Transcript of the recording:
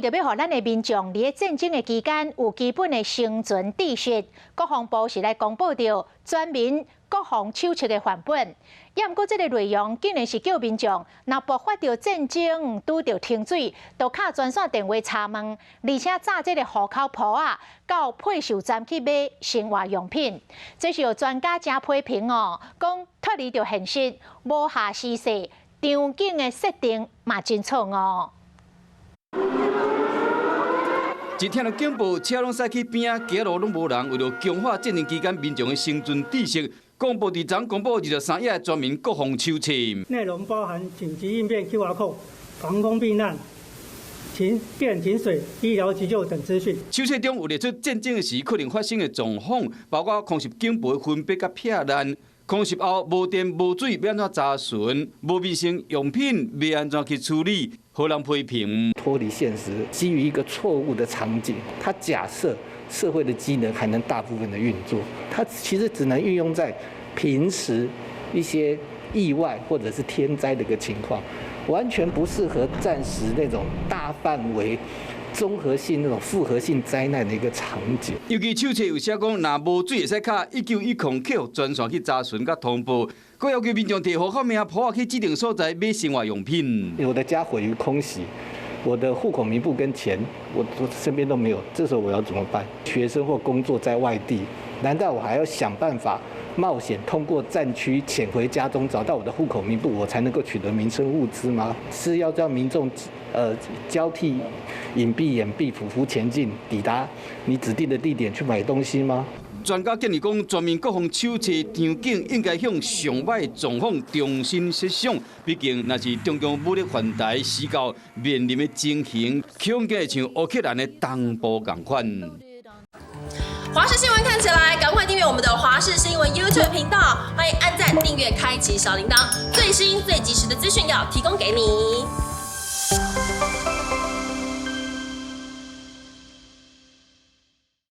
為著欲予咱的民眾佇咧戰爭的期間有基本的生存知識，國防部是來公布著全民國防手冊的範本。也毋過，這个內容竟然是叫民眾若爆發著戰爭、拄著停水，就敲專線電話查問，而且紮這个戶口簿仔，到配售站去買生活用品。這是有專家誠批評哦，講脫離著現實，無合時勢，場景的設定嘛真錯誤。一聽著警報，車攏駛去邊仔，街路攏無人。為著強化戰爭期間民眾的生存知識，國防部佇昨公布23頁的全民國防手冊。內容包含緊急應變 QR code、防空避難、停電、停水、醫療急救等資訊。手冊中有列出戰爭時可能發生的狀況，包括空襲警報的分別佮避難。空襲後無電無水，欲按怎查詢？無民生用品，欲按怎去處理？予人批評？脫離現實，基於一個錯誤的場景，他假設社會的機能還能大部分的運作，它其實只能運用在平時一些意外或者是天災的一個情況，完全不適合戰時那種大範圍、綜合性那種複合性災難的一個場景。尤其手冊有寫講，若無水會使敲1910客服專線去查詢佮通報，閣要求民眾提戶口名簿仔去指定所在買生活用品。我的家毀於空襲，我的戶口名簿跟錢，我身邊都沒有，這時候我要怎麼辦？學生或工作在外地，難道我還要想辦法冒險通過戰區潛回家中，找到我的戶口名簿，我才能夠取得民生物資嗎？是要叫民眾交替隱蔽、掩蔽、匍匐前進，抵達你指定的地點去買東西嗎？專家建議講，全民國防手冊場景應該向上䆀狀況重新設想。畢竟，若是中共武力犯台，時到面臨的情形，恐驚會像烏克蘭的東部仝款。華視新聞看起來，趕快訂閱我們的華視新聞 YouTube 頻道，歡迎按讚、訂閱、開啟小鈴鐺，最新最及時的資訊要提供給你。